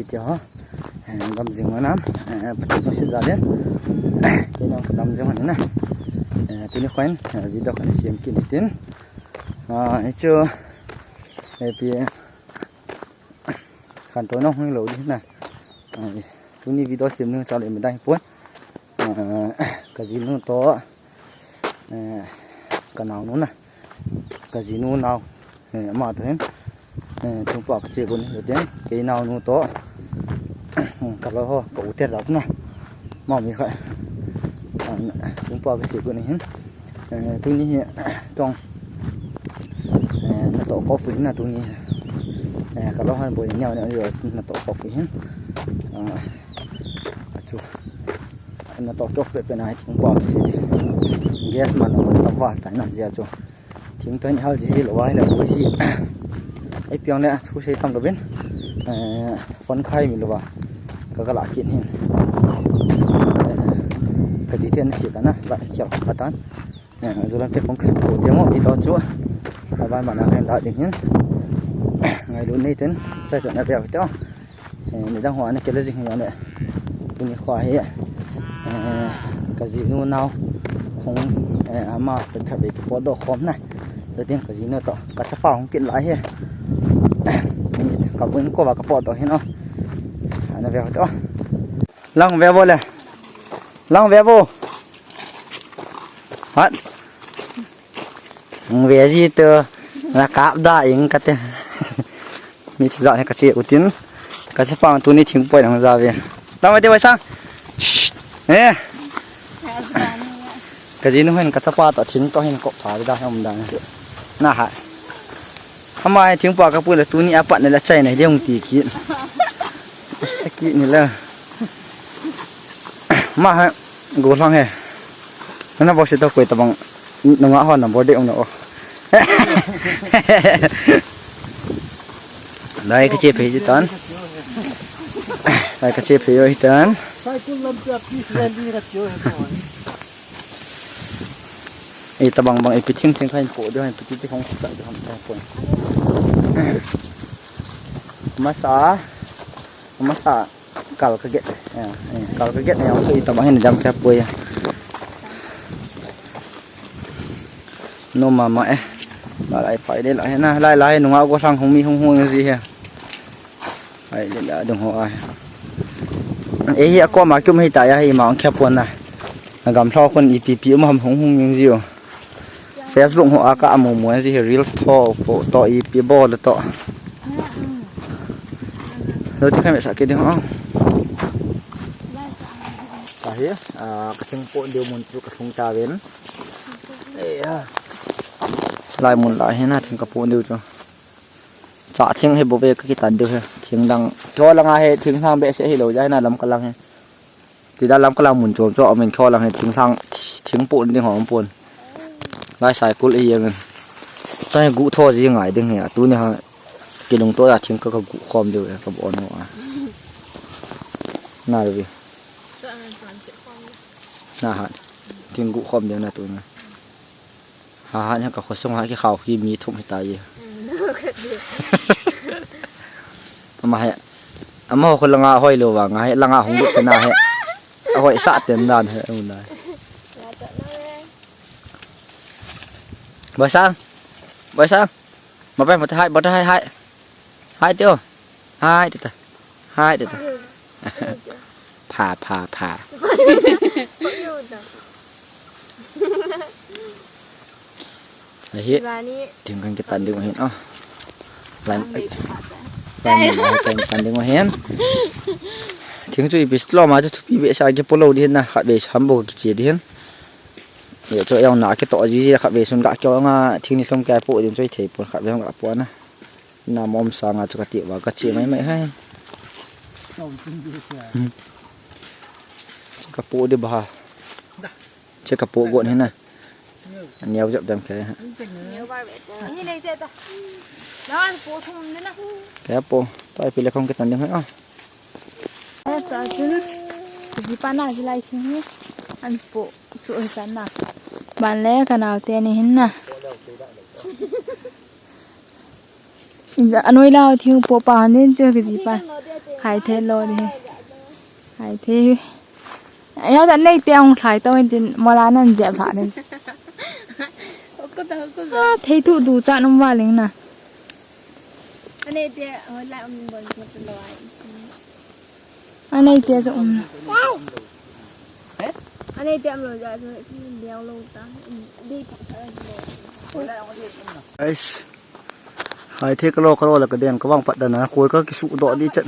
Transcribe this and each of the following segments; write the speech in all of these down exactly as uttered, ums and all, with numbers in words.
Tia ho. Eh, dam jing ho nam. Eh, Pathen thangvah jal in. Kei nang ka dam jing ho na. Eh, tuni kho in, eh, video khat sem kit ni tin. Ah, hichu. Eh, pi. Khantou nahung lou di na. Ah, tuni video sem ni cha le me dai pon. Ah, ka jinu toh. Eh, ka naonu na. Ka jinu nao. Eh, ama toh hin. Eh, thingpua ka che got ni tin. Kei naonu toh. Ka loi ho, ka u te jat na. Ama mi kha. Ah, thingpua ka che got ni hin. Eh, tuni hi, tong. Eh, natoh kop u hin na tuni. Eh, ka loi ho boi ni neo neo natoh kop u hin. Ah, achu. Natoh kop u pe pe na hi thingpua ka che di. Gas man na ta va ta na jia chu. Thing toh in hal ji ji lou va hi la boi ji. Ei piang le, thu sei tam lou vin. Eh, phone khai mi lou va. Ka ka la kit hin. Eh, ka di ten chi ka na, la khial ka tan. Eh, zulan te kong ka su ko te mo, mi to chu. Aban ma na kan da ding hin. Ngailu nei ten, chai chon na pe te. Eh, midang ho ana kile jing hi le. Tuni kho hi, eh, ka jinu nao hung, eh, ama pe kha be ki potdoh khom na. Tutin ka jinu toh, ka chapa hung kit lai hi. Ka vun ko va ka potdoh hin o. Ana ve ho to. Lang ve vo le. Lang ve vo. Hat. Hung ve ji to, na kap da ing kate. Mi thi ja ne ka che u tin. Ka chapa tuni thing poi nang ja ve. Lang ve te vai sang. Shh. Eh. Ka jinu hin ka chapa toh thing toh hin kop tha da hom da. Na ha. Ama hi thingpua ka pui le tuni apat ne le chai ne ding ti kit. Sa kit ni le. Ma ha. Gollhang he. Nana bol se to koi tabang. Nunga ho number de ong na o. Lai ka che phei ji tan. Lai ka che phei jo hi tan. Cycle lam pe a pi len di ka che o he ko. Ei tabang bang ei pi thing thing kha in po de, ei pi ti ti khong sa de ham ta po. Masa. Masa. Kal ka get. Ya, eh, kal ka get ya, so ita ba hin jam kya poi ya. No mama eh. Lai lai pai de la he na, lai lai nunga gollhang hung mi hung hung ji he. Ai le la dung ho ai. Eh, hi a ko ma kium hi ta ya hi ma ang kya pon na. Na gam thlo kon ipi pi um ham hung hung ji o. Facebook ho a ka amu mu ji hi reels tho po to ipi bol to. Lo ti kha me sa ke ding ho. Ta hi, ah, ka thing po deu mun chu ka thung ta ven. Eh, ah. Lai mun lai hi na thing ka po deu chu. Cha thing hi bo ve ka kitan deu he. Thing dang. Cho langa he thing sang be se hi lo ja na lam ka lang he. Ti da lam ka lang mun chom chom min kho lang he thing sang thing pon ding hom pon. Lai cycle e yang. Chai gu tho ji ngai ding he. Tu ni ha. Kilung to da thing ka ka gu khom deu he ka bon ho a. Na ri. Na ha. Thing gu khom deu na tu na. Ha ha, nya ka khosung ha ki khau hi mi thum hi ta ye. Ama he. Ama ho langa hoi lo vang he, langa hung lut na he. A hoi sa ten dan he, u na. Boy sang. Boy sang. Ma pai, ma ta hai, ma ta hai, hai. Hai tio. Hai tio ta. Hai tio ta. Pha, pha, pha. Ahi. Thing kan kitan ding ahin. Oh. Lan. Lan, lan, kan kitan ding ahin. Thing chu ipi stlom a chu thupi be sa ki polo di na khat be sam bo ki che di hin. Ye chu yang na ki to ji ji khat be sun ka kyo nga thing ni som ka po din choi thei pon khat be nga po na. Na mom sanga chu ka ti va ka che mai mai hai. Hmm. Ka po de ba. Che ka po gon hina. Niau jap dam ke. Ke po. Tai pile kong ke tan ding ha. Ta chun. Ji pa na ji lai thing ni. An po su san na. Ban le ka nau te ni hin na. Inja anoi lau thiu po pa nin chu kijipa. Khai the lo ni. Khai the. Aya da nei te ong khai to in tin mola nan je pha ni. Okuta okuta. Thei tu du cha num wa ling na. Anei te hoi lai um bol ko to lo ai. Anei te chu um. Anei te um lo ja chu liang lo ta. Dei pha pha lo. Guys. Hai the kalo kalo la ka den ka vang pat dan a koi ka kisu do di chet.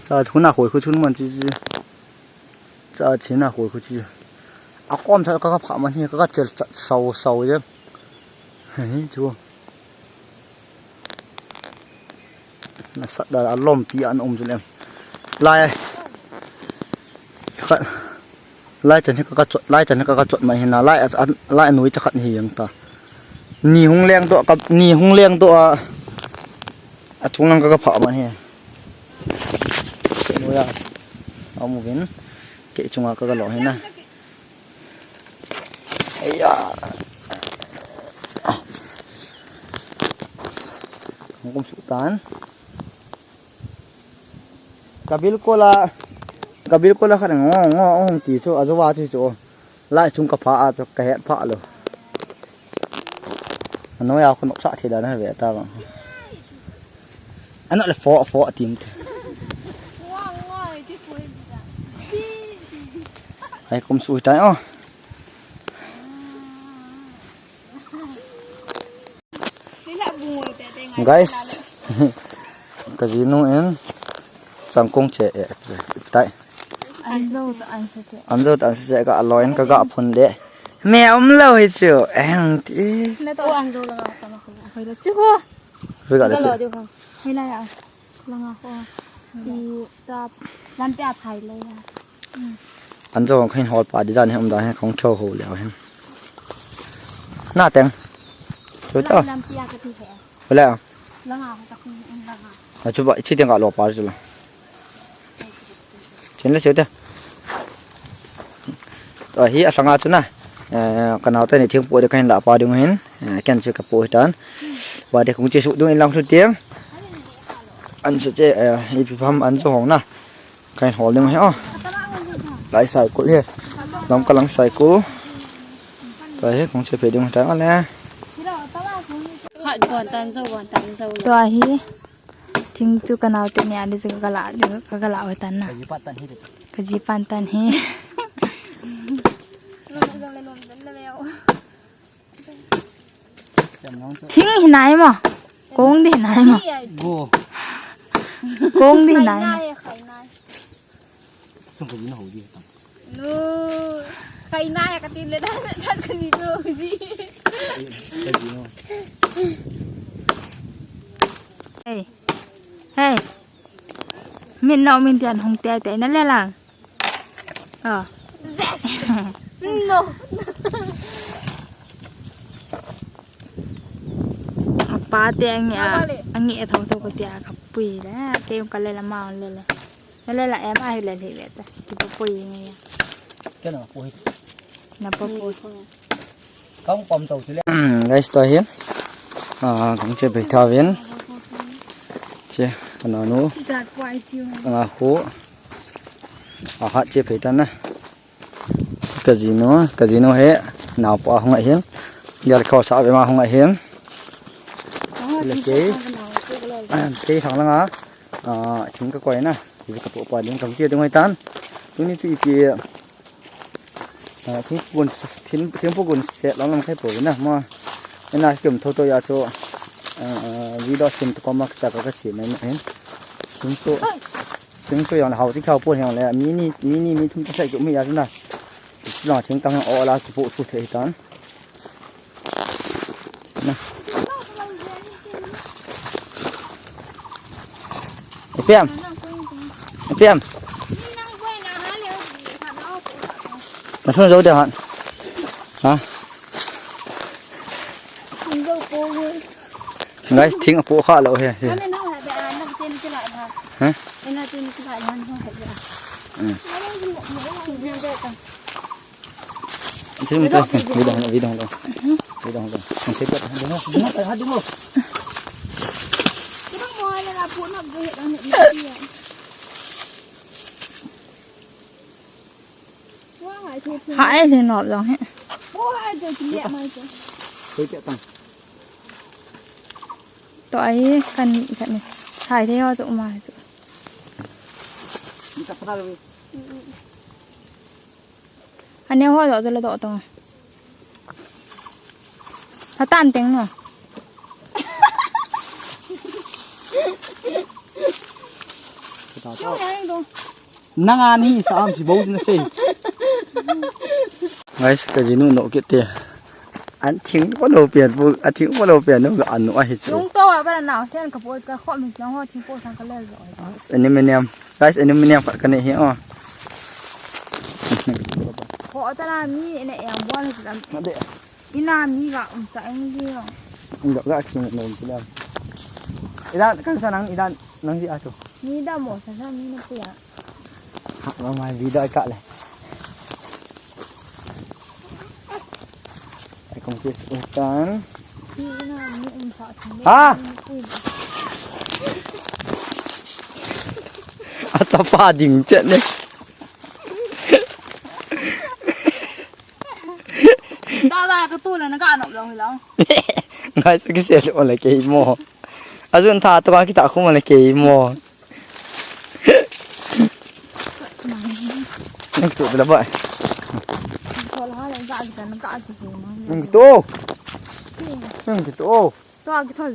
Cha chuna koi khu chun man chi chi. Cha china koi khu chi. A kom cha ka ka pha man hi ka ka chel cha sau sau je. Hi chu. Nasat da a lom pi an um chu lem. Lai. Khat. Lai chan hi ka ka chot, lai chan hi ka ka chot mai hi na, lai a, lai a nui cha khat hi yang ta. Ni hung leng do ka, ni hung leng do a. A chung lang ka ka pha man hi. Nui a. Amu vin. Ke chunga ka ka lo hi na. Aya. Kum su tan. Ka bilkol a, ka bilkol a khat ngo, ngo, hung ti chu, a jo va chu chu. Lai chung ka pha a chu, ka het pha lo. Ano ya ko nok sa the da na ve ta bang. Ano le fo, fo tin te. Ai kum su tai o. Guys, ka jinu in changkong che e tai. Anjo ta ansa che. Anjo ta ansa che ka aloin ka ga phun de. Me um lo hi chu. Eng ti. Na to anjo la ta ma ko. Hoi la chu ko. Ri ga le. Hoi la ya. Langa ho. I ta lampi a phai le ya. Anjo khain hol pa di dan he um dan he khong tho ho le he. Na teng. Chu ta. Lampi a ka ti he. Wala. Langa ho ka ti langa. A chu ba chi teng ka lo pa chu la. Chin le chu ta. To hi a langa chu na. Eh, ka nau te ni thing po de khain la pa ding hin. Eh, ken chu ka po hi tan. Ba de kong che su dung in lang su tiang. An se che, eh, ipi pham anjo hong na. Kahin hol ding hi o. Lai cycle hi. Lam ka lang cycle. Lai hi kong che pe ding ta le. Khat bon tan jo, bon tan jo. To hi. Thing chu ka nau te ni a di ka la, ka la o tan na. Ka ji pan tan hi. Ka ji pan tan hi. Thing hi nai mo. Kong di hi nai mo. Go. Kong di hi nai mo. Khai nai, khai nai. Chung ka ji na ho di ta. Nu. Khai nai ka tin le dan, dan ka ji chu ji. Ka ji no. Hey. Hey. Min nau min tian hong te te na le lang. Ah. Yes. No. Apa te angi a, angi a thau thau ko tia ka pui le, ke yung ka le la ma le le. Le la em a hi le le ve ta. Ki pa pui ngi ya. Ke na pui. Na pa pui. Kong pom to chule. Hmm, guys, to hin. Ah, kong che be tha vin. Che, ka nau nu. Chi sa kwai chiu. Nga hu. A hat che phei tan na. Ka jinu, ka jinu he, nau pa hung ahin. Gal kho sa ve ma hung ahin. Le ke. Ke sang langa. Ah, thing ka koi na. Ka po pa ding ka ti ding hoi tan. Tuni chu ipi. Ah, thingpun, thing, thingpun set lam lam khai po na ma. Ena kim tho to ya chu. Ah, video sim to koma ka ka chi mai mai. Thing to. Thing to yang hau ti khau po yang le. Mi ni, mi ni, mi thum ta sai chu mi ya chu na. Chi la thing tang o la chu po chu the tan. Na. Ipi ham? Ipi ham? Na thun jo de han. Ha? Guys, thing apo kha lo he. Ha? Hmm. Thing to, video, video lo. Dong, dong. Ang sipit. Dong, dong, dong, dong. Hai le nop jong he. Sipit tang. To ai kan, kan ni. Hai le ho jo ma jo. Ni ta pata. Aneo ho jo jo la do to. Phatam teng no. Nang ani sa am si bou na sei. Guys, ka jinu no kit te. An thing ko lo pian bu, a thing ko lo pian no ga anu a hi chu. Nung to a ba na sen ka po ka kho mi nang ho thing po sang ka le jo. Aluminium. Guys, aluminium khat ka nei hi, oh. Ko ta na mi ina em bon lam. Na de. Ina mi ga um sa eng di. Ga ga ki no um sa. Ida kan sa nang ida nang di atu. Ni da mo sa sa mi na puya. Ha, ma mai video ka le. Ai kong kis utan. Ha? Achapa ding chet ne. Da da ka tu la na ka nop long long. Ngai sa ki se lo le ke mo. Ajun tha to ka kita khum le ke mo. Nang kitu bela bai. Nang kitu. Nang kitu. Nang kitu.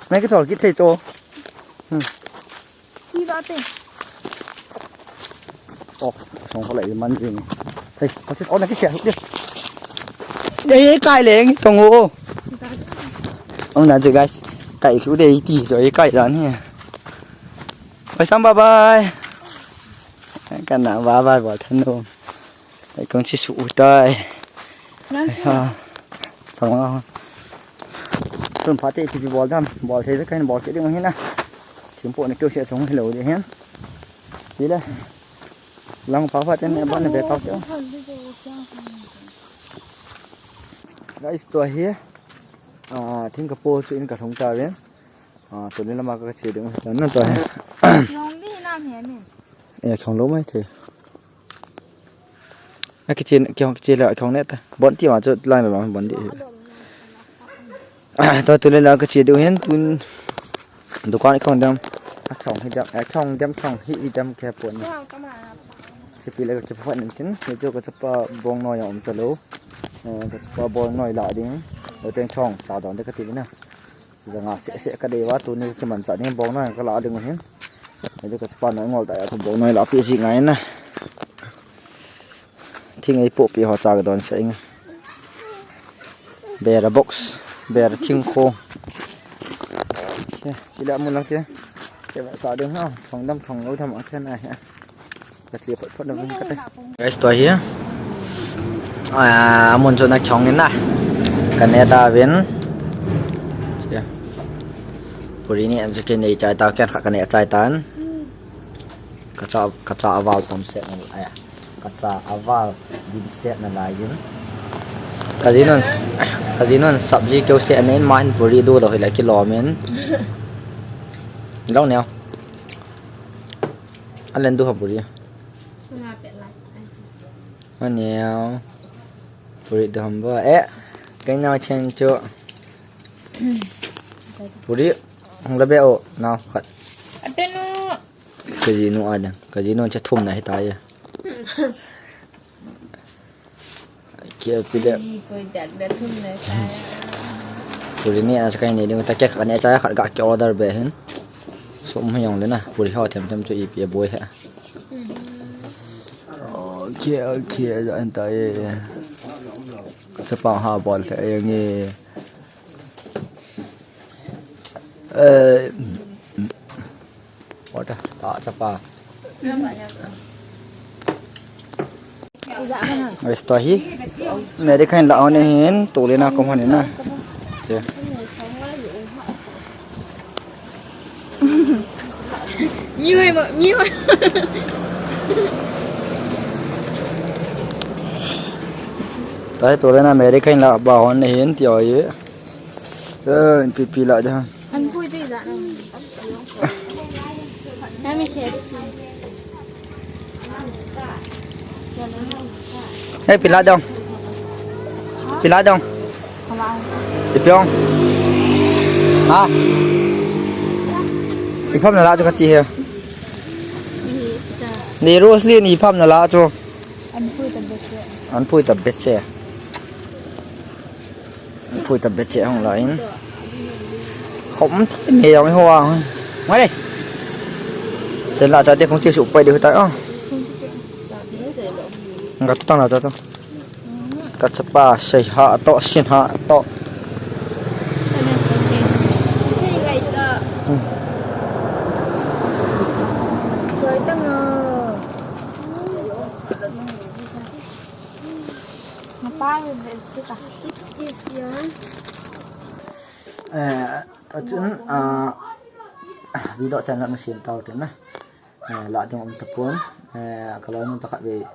Nang kitu thei cho. Hmm. Oh, song ko lai man jing. Hei, ko sit on ki sia. Dei kai leng tong o. Ong na je guys. Kai su dei ti jo kai dan hi. Bye sam bye bye. Kan na bye bye bol than no. Ai kong chi su u tai. Nang chi. Ha. Thong a. Tun pha te ti bol dam, bol thei kan bol ke ding hin na. Thim po ne keu se song hi lo de hin. Ti le. Lang pha pha ten ne ban ne be tau te. Guys, tua hi. Ah, thing ka po chu in ka thong ta ven. Ah, tuni lama ka che ding. Nan tua hi. Long di nam he ni. E, khong lo mai the. A kiche, kiche la khong ne ta. Bon ti ma chu lang la bon di. To tuni la ka che ding hin tun dukan khong dam. A khong hi dam, a khong dam khong hi dam ke pon. Chipi le ka chapa nin tin, ni chu ka chapa bong noi um ta lo. Eh, ka chapa bong noi la ding. Lo teng khong cha don de ka ti na. Janga se se ka dei va tuni kiman cha ding bong noi ka la ding hin. Ni chu ka chapa noi ngol ta ya chu bong noi la pi ji ngai na. Thing ei po pi ho cha ka don se ing. Bera box, bera thing kho. Che, ila mun lang che. Che ba sa ding ha, thong dam thong lo tham a khen a he. Ka che phot phot na vin ka te. Guys, tua hi. Ah, mun chu na khong in na. Ka ne ta vin. Che. Puri ni an che ke nei chai ta, ken kha ka ne chai tan. Ka cha, ka cha aval tam se na aya. Ka cha aval dim se na lai in. Ka jin un, ka jin un sabji keu se na in ma hin puri du lo hi la kilom in. Lo neo. A len du ha puri. Nga pet lai. Ma neo. Puri du ham ba. Eh. Kei neo chen chu. Puri. Hung la be o. Nao khat. Ate no. Ka jinu a dang. Ka jinu cha thum na hi ta ya. Kia pile. Ji koi dat da thum na ta ya. Puri ni a cha kai ni ding ta kek ka ne cha khat ga ki order be hin. Sum hi yong le na. Puri ho them them chu ipi boi he. Okay, okay, ja an ta ye. Ka chapa ha bol the ye nge. Eh, order ta chapa. Guys, tua hi. Meri khan la on hin, tu le na kom han na. Che. Miu hai mo, miu hai. Tua hi Tulena Mary kha in la ba hon ahin ti ahi. Eh, in pipi la ja. An pui ti ja na. Na mi khe. Hei, pi la dong. Pi la dong. Ipi ong. Ha? Ipi ham na la chu kati he. Ni Roslyn, ipi ham na la chu. An pui ta bet che. An pui ta bet che. An pui ta bet che hung la in. Khom te me jong ho a. Ngai le. Chen la cha te khong che su pai de ta. Nga tu tang la cha tu. Ka chapa sei ha to, sin ha to. Sei ngai ta. Hmm. Choi ta nga. Nga pa ngi be si ta. It's easier. Eh, ta chun, ah, video channel ma siam tau te na. Eh, la ding um tapon, eh, ka loinu ta khat ve,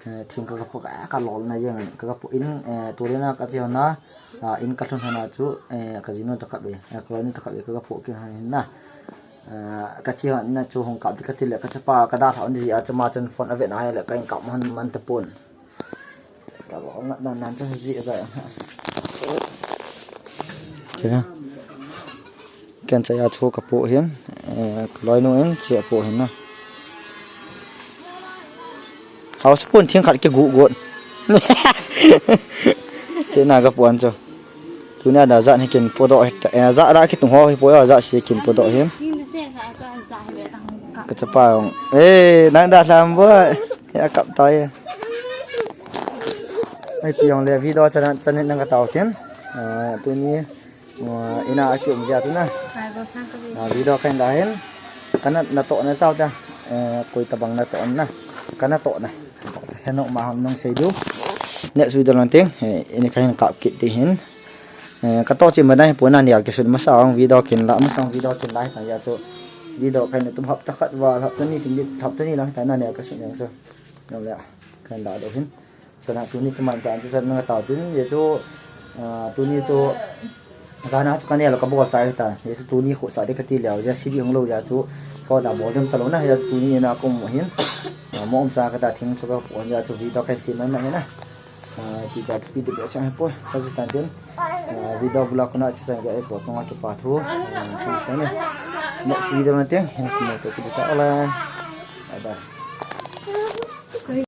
eh, thing ka, ka po ka, ka lol na jeng, ka, ka po in, eh, Tulena ka che hon a, ah, in ka lhun hon a chu, eh, ka jinu ta khat ve, eh, ka loinu ta khat ve, ka, ka po kin hon na. Ah, ka che hon na chu hung kap di ka ti le, ka chapa ka dalha hon di a, chama chun phone a ve na le, ka in kap man, man tapon. Ka lo ngat dan dan chu ji a. Kya? Ken cha ya chu ka po hin, eh, ka loinu in che a po hin na. House pun thing khat ke gu got. Che na ka po an chu. Tunia da ja ni ken po do, eh, ja da ki tung ho hi po ya, ja si ken po do hin. Ka chapa ong. Eh, nang da lam bo. Ya kap ta ye. Ai, pi ong le video channel, channel nang ka tau ken. Ah, tuni, ah, ina a kium jia tu na. Ah, video kahin la hin. Kana na to na tau ta. Eh, koi tabang na to na. Kana to na. Heno ma ham nong sei du. Next video lang ting. Eh, ini kahin kap kit ti hin. Eh, ka to chi ma dai pon a nia kisun masa ong video kin la, masa ong video kin la hi ta ya chu. Video kahin tum hapta khat va, hapta ni tin, hapta ni lang ta na nia ka sun yang chu. Nong le. Kahin la do hin. Sana tuni kaman cha chu sana ta tun ye chu, ah, tuni chu gana chu ka ne lo ka bol cha ta. Ye chu tuni khu sa de ka ti leo, ya si bi hung lo ya chu. Ko da bol dem ta lo na ya chu tuni na ko mo hin. Ah, mo um sa ka ta thing chu ka ko ya chu video ka si man na na. Ah, ti ta ti de sang po. Ka chu tan tin. Ah, video bula ko na chu sang ya po song ka pa thu. Ah, ti sa ne. Next video na tin. Hin ko mo to ki ta ala. Bye bye.